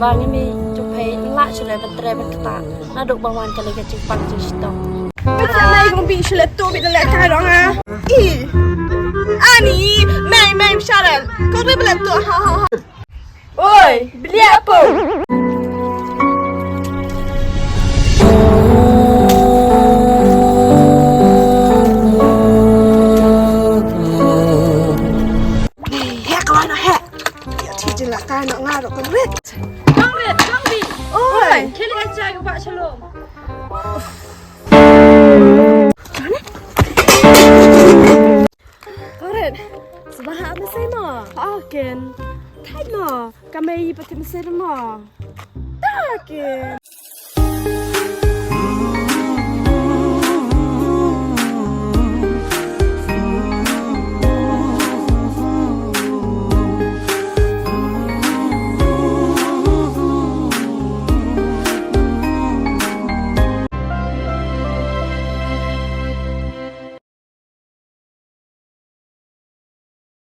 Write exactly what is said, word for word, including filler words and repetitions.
Ba ngi mi jong phi lah shu leh ban trei ban ktah. Naduh ba wan ka lei ka jingpang jingshitom. Ba jia nai kong bi shu leh tu bi da leh kai dong ha. I. Ani, mei mei Sharon. Kong bi leh tu ha ha ha. Oi, beli apa? Hek kawan hek. Ya, ci je lah kan nak ngarok kan wet. Kong Rit, Kong Bi. Oi. Kili aja ke Pak Shalom. Karen, sbaha masai mo. Aken. Thai mo. Kamai pakai masai mo. Taken.